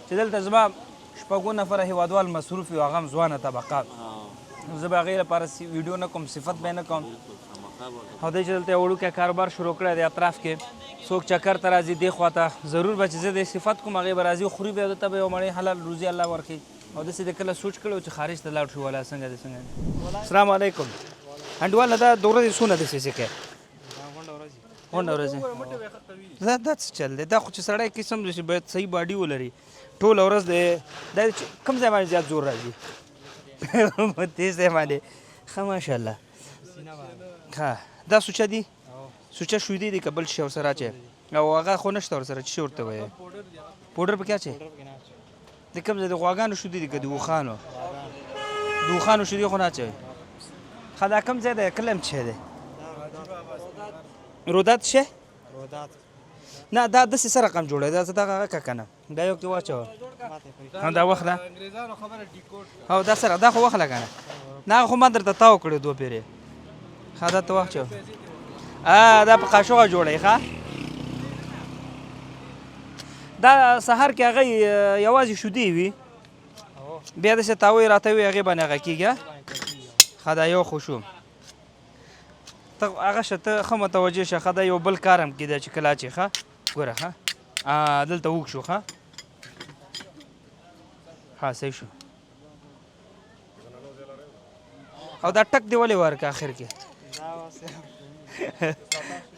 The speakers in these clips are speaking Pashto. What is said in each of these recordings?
چې دلته زما شپږو نفره هیوادوال مصروف یو، هغه هم ځوانه طبقه، زه به هغې لپاره ویډیو نه کوم، صفت به نه کوم. او دی چې دلته یو وړوکی کاروبار شروع کړی دی اطراف کې، څوک چکر ته راځي دې خوا ته ضرور به چې زه د صفت کوم، هغې به راځي خوري به، ده ته به یوه مړۍ حلال روزي الله ورکوي. او داسې د کله سوچ کړی چې خارج ته لاړ شو ولا څنګه دی څنګه دی؟ السلام علیکم انډواله، دا د ورځې څونه داسې څه کوې؟ غونډه ورځې دا څه چل دی؟ دا خو چې سړی قسم دی چې باید صحیح باډي ولري ټوله ورځ دی. دا کوم ځای باندې زیات زور راځي؟ دې ځای باندې. ښه ماشاءالله. ښه دا سوچه دي، سوچه شیدې دي که بل شی ورسره اچوې؟ او هغه خو نشته ورسره چې ورته وایې پوډر پکې اچوې؟ د کوم ځای د غواګانو شیدې دي که د اوښانو؟ د اوښانو شیدې خو نه اچوې. ښه دا کوم ځای دی، کله هم څه دی؟ رودات شه؟ نه دا داسې څه رقم جوړی دا، زه دغه هغه که نه دا یو کې واچوه. ها دا وخت ده او دا سره دا خو وخله که نه؟ نه خو ما درته تاو کړی دوه پیرې. ښه دا ته واچوه. دا په قاشوغه جوړی. ښه دا سهار کې هغه یوازې شودې وي، بیا داسې تاوی راتوي هغې باندې هغه کېږي. ښه دا یو خو شو. ته هغه شه، ته ښه متوجه شه. ښه دا یو بل کار هم کېدی چې کله اچې. ښه ګوره، ښه دلته اوږد شو. ښه ها صحیح شو. او دا ټک دی ولې ورکه اخر کې؟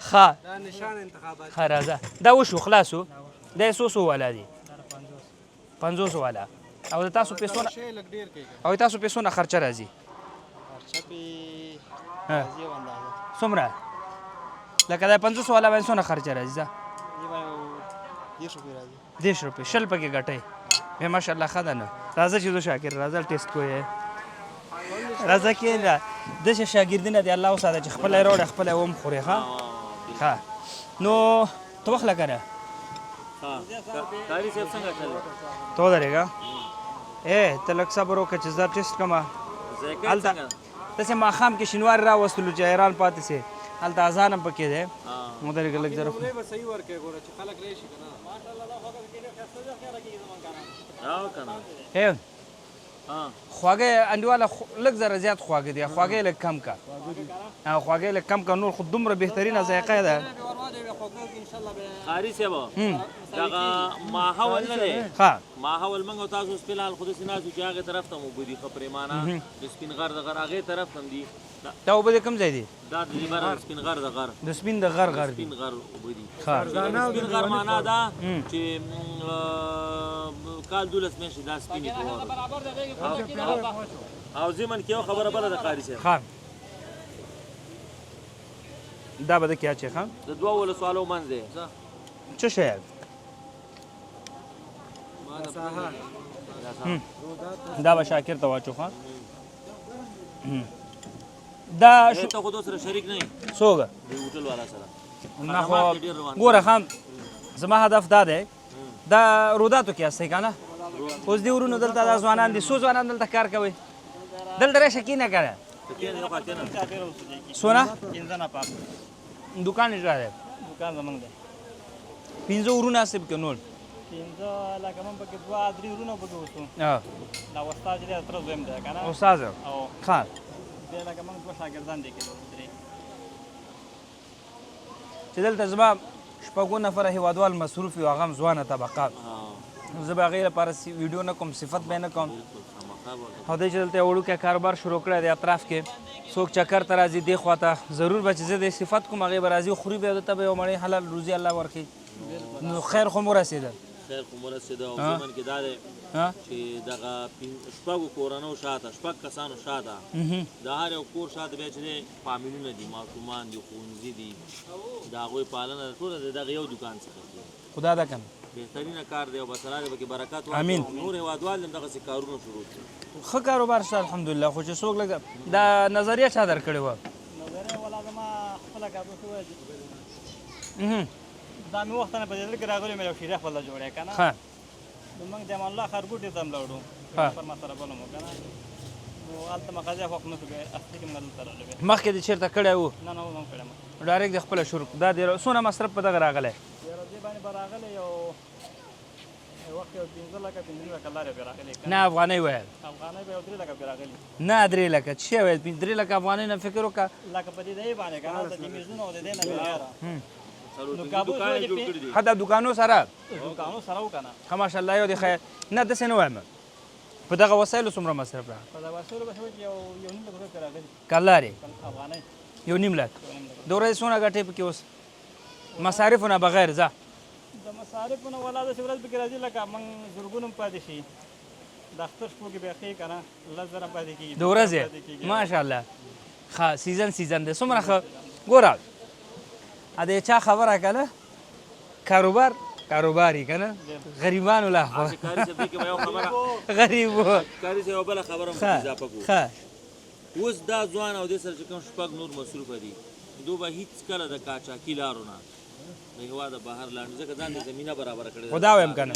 ښه ښه راځه، دا وشو خلاصو. دا څو څو والا دي؟ 50 والا. او د تاسو پیسو نه او تاسو پیسو نه خرچه راځي؟ څومره؟ لکه دا 50 والا باندې څونه خرچه راځي؟ ځه 30 روپۍ، 20 پکې ګټئ. بیا ماشاءالله ښه ده. نو راځه چې ځو شاکر، راځه ټیسټ کوی، راځه کښېنه. داسې شاګردونه دې الله وساته چې خپله یې راوړی خپله یې وم خورې. ښه ښه نو ته وخله که نه؟ قاري صاحب څنګه چل؟ ته ودرېږه، ای ته لږ صبر وکړه چې زه ټیسټ کړم. هلته داسې ماښام کې شینواري راوستلو چې حیران پاتې سې، هلته اذان هم پکې دی. ودرېږه لږ زره. خواږه انډیواله لږ ذره زیات خواږه دي، خواږه یې لږ کم که، خواږه یې لږ کم که، نور خو دومره بهترینه ذایقه ده. قاري صاحب دغه ماحول نه دی؟ ښه ماحول موږ او تاسو اوس فلحال خو داسې ناست یو چې هغې طرف ته هم اوبه دي، ښه پرېمانه د سپین غر د غر هغې طرف ته هم دي. دا اوبه د کوم ځای دي؟ دا د دې بره د سپین غر د غر، د سپین د غر غر دي، سپین غر اوبه دي. د سپین غر معنا دا چې کال 12 میاشتې دا سپینې په واورو. او ضمن کې یو خبره بله ده قاري صاحب. ښه دا به د کې اچې. ښه د دوو ولسوالو منځ دی. څه شی؟ دا به شاکر ته واچو. ښه دا شو ته خو دوی سره شریک نه یې؟ څوک؟ د هوټل والا سره. نه خو ګوره خان، زما هدف دا دی، دا روداتو کې یاستئ که نه؟ اوس دې ورونو دلته دا ځوانان دي، څو ځوانان دلته کار کوي؟ دلته راشه کښېنه که نه. څونه؟ 5 نفر. دوکان یې چا دی؟ دوکان زمونږ دی. 5 ورونه هسې پکې نور؟ 5 لکه مونږ پکې 2 3 ورونه پکې اوسو. دا استاد چې دی تره زوی دی که نه؟ استاد. ښه بیا لکه مونږ 2 شاګردان دي کې 3. چې دلته زما شپږو نفره هیوادوال مصروف یو، هغه هم ځوانه طبقه، زه به هغې لپاره ویډیو نه کوم، صفت به نه کوم. او دی چې دلته یو وړوکی کاروبار شروع کړی دی اطراف کې، څوک چکر ته راځي دې خوا ته ضرور به چې زه د صفت کوم، هغې به راځي خوري به، ده ته به یوه مړۍ حلال روزي الله ورکوي. نو خیر خو مو رسېدل؟ خیر خو مو رسېده. او ضمن کې دا دی چې دغه شپږو کورنو شاته، شپږ کسانو شاته، د هر یو کور شاته بیا چې دی فامیلونه دي، ماشومان دي، ښوونځي دي، د هغوی پالنه ټوله د دغه یو دوکان څخه کېږي. خدا دا کنه بهترینه کار دی او بس الله دې پکې برکت واچوي. امین. نور هېوادوال دې هم دغسې کارونه شروع کړي. ښه کاروبار شته الحمدلله. خو چې څوک لږ دا نظریه چا درکړې وه؟ نظریه ولا زما خپله کابو څه وایي، دا مې وخت نه په دې کې راغلی مې یو شیره خپله جوړه که نه. نو موږ د امان الله ښارګوټي ته هم لاړو، پر ما سره بل مو که نه، نو هلته مغازه خوښ نه شو، بیا اصلي کې موږ دلته راغلو. بیا مخکې دې چېرته کړی و؟ نه نه، وم کړی. ډایرکټ دې خپله شروع. دا دې څونه مصرف په دغه راغلی؟ یاره دې باندې به راغلی یو وخت یو 15 لکه 15 لکه لارې به راغلي. نه افغانۍ ویل. افغانۍ به یو 3 لکه به راغلي. نه 3 لکه چې ویل 3 لکه افغانۍ نه فکر وکړه. لکه په دې دی باندې کنه د دې میزونو او د دې نه بغیر. نو کابو جوړ کړی دي. حتی دوکانو سره. دوکانو سره وکنه. ښه ماشاءالله یو دی خیر. نه داسې نه وایم. په دغه وسایلو څومره مصرف راغلی؟ په دغه وسایلو به یو یو نیم لک روپۍ راغلي. کلارې؟ افغانۍ. یو نیم لک. د ورځې څونه ګټې پکې اوس؟ مصارفو نه بغیر ځه. د مصارفو نه ولا داسې ورځ پکې راځي لکه موږ زرګونه هم پاتې شي. د اختر شپو کې بیا ښې که نه 10,000 هم پاتې کېږي. د ورځې؟ ماشاءالله. ښه season season دی څومره ښه. ګوره د چا خبره که نه کاروبار کاروبار یې که نه غریبانو لا غریب قاري صاحب یوه بله خبره هم اضافه کړو. ښه اوس دا ځوان او دې سره چې کوم شپږ نور مصروفه دي دوی به هېڅکله د قاچاقي لارو نه د هېواده بهر لاړ نه ځکه ځان دې زمینه برابره کړې ده. خو دا وایم که نه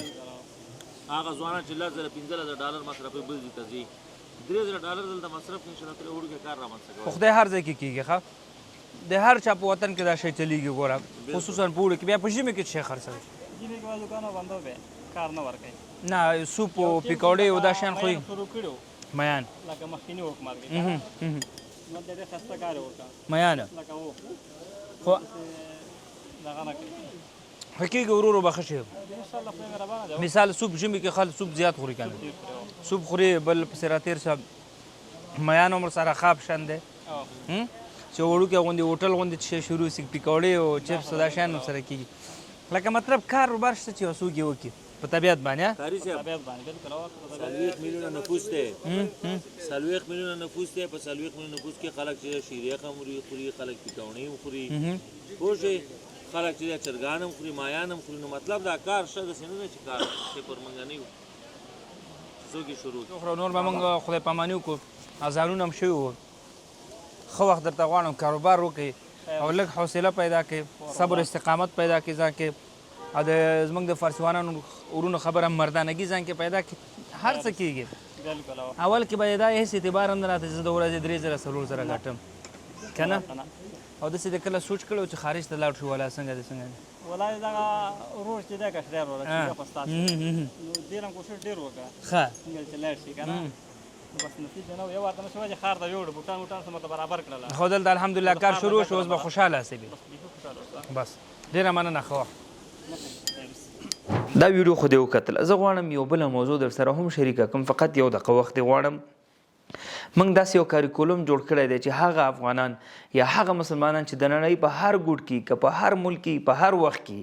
هغه ځوانان چې 10,000 15,000 ډالر مصرفوي بل ځای ته ځي 3,000 ډالر دلته مصرف کړي انشاءالله تعالی وړوکی کار رامنځته کوي. خو خدای هر ځای کې کېږي. ښه د هر چا په وطن کې دا شی چلیږي ګوره خصوصا په اوړي کې. بیا په ژمي کې څه شی خرڅوي؟ ژمي کې به دوکانو بندو به کار نه ورکوي. نه سوپ او پیکوړې او دا شیان خو شروع کړي میان لکه مخکینی حکومت کې نو ډېر ښایسته کار یې وکړ. میان لکه و خو دغه نه کوي. ښه کېږي ورو ورو به ښه شي انشاءالله خدای مهربانه دی. مثال سوپ ژمي کې خلک سوپ زیات خوري که نه سوپ خوري بل پسې راتېر شه میان هم ورسره ښه option دی. چې وړوکی غوندې هوټل غوندې چې شروع شي پیکوړې او چپس دا شیان ورسره کېږي. لکه مطلب کار بار شته چې یو څوک یې وکړي په طبیعت باندې. قاري صاحب 40 میلیونه نفوس دی، 40 میلیونه نفوس دی. په 40 میلیونه نفوس کې خلک چې شیریخ هم خوري، خلک پیکوڼې هم خوري، پوه شئ، خلک چې چرګان هم خوري، مایان هم خوري. نو مطلب دا کار ښه داسې نه ده چې کار چې پر موږ نه یو څوک یې شروع کړي. نور به موږ خدای پاماني وکړو، اذانونه هم شوي وو. ښه وخت درته غواړم، کاروبار وکړئ او لږ حوصله پیدا کړئ، صبر استقامت پیدا کړئ ځان کې، او د زموږ د فارسیوانانو ورونو خبره مردانګي ځان کې پیدا کړي. هر څه کېږي. اول کې به دا هېڅ اعتبار هم نه راته چې زه د ورځې 3,000 4,000 ګټم که نه. او داسې د کله سوچ کړی چې خارج ته لاړ شو ولا څنګه دی څنګه دی؟ ولا دغه ورور چې دی کشری ورور چې خو ستاسو نو ډېر هم کوشش ډېر وکړه ښه څنګه چې لاړ شي که نه. بس نصیب نه یو ورته شو چې ښار ته یوړو بوټان وټان سم ته برابر کړل. خو دلته الحمدلله کار شروع شو، اوس به خوشحاله اوسئ. بس ډېره مننه. ښه وخت. دا ویډیو خو دې وکتله. زه غواړم یو بله موضوع در سره هم شریکه کړم، فقط یو دقیقه وخت دې غواړم. موږ داسې یو کاریکولم جوړ کړی دی چې هغه افغانان یا هغه مسلمانان چې د نړۍ په هر ګوټ کې که په هر ملک کې په هر وخت کې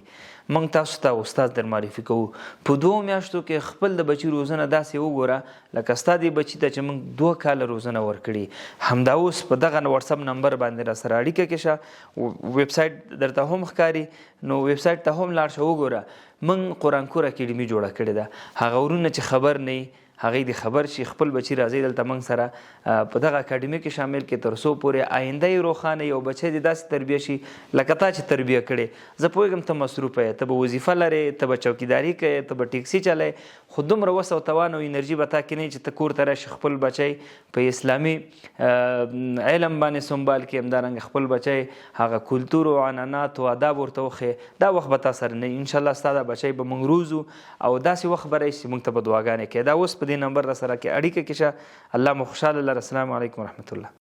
موږ تاسو ته استاد در معرفي کوو. په 2 میاشتو کې خپل د بچي روزنه داسې وګوره لکه ستا دې بچي ته چې موږ 2 کاله روزنه ورکړي. همدا اوس په دغه واتساپ نمبر باندې را سره اړیکه کې شه، ویب سایټ درته هم ښکاري، نو ویب سایټ ته هم لاړ شه وګوره. موږ قرآنکور اکیډمي جوړه کړې ده. هغه ورونه چې خبر نه وي هغې دې خبر شي، خپل بچي راځي دلته موږ سره په دغه اکاډمي کې شامل کړي تر څو پورې آینده یې روښانه یو بچی دې داسې تربیه شي لکه تا چې تربیه کړې. زه پوهېږم ته مصروفه یې، ته به وظیفه لرې، ته به چوکیداري کوې، ته به ټیکسي چلوې، خو دومره وس او توان او انرژي به تا کې نه وي چې ته کور ته راشي خپل بچی په اسلامي علم باندې سنبال کړي، همدارنګه خپل بچی هغه کلتور او عنعنات او آداب ورته وښیې. دا وخت به تا سره نه وي. انشاءالله ستا دا بچی به موږ روزو او داسې وخت به راشي چې موږ ته به دعاګانې کوي. دا اوس په دې نمبر را سره کې اړیکه کې شه. الله مو خوشحاله لره. السلام علیکم ورحمت الله.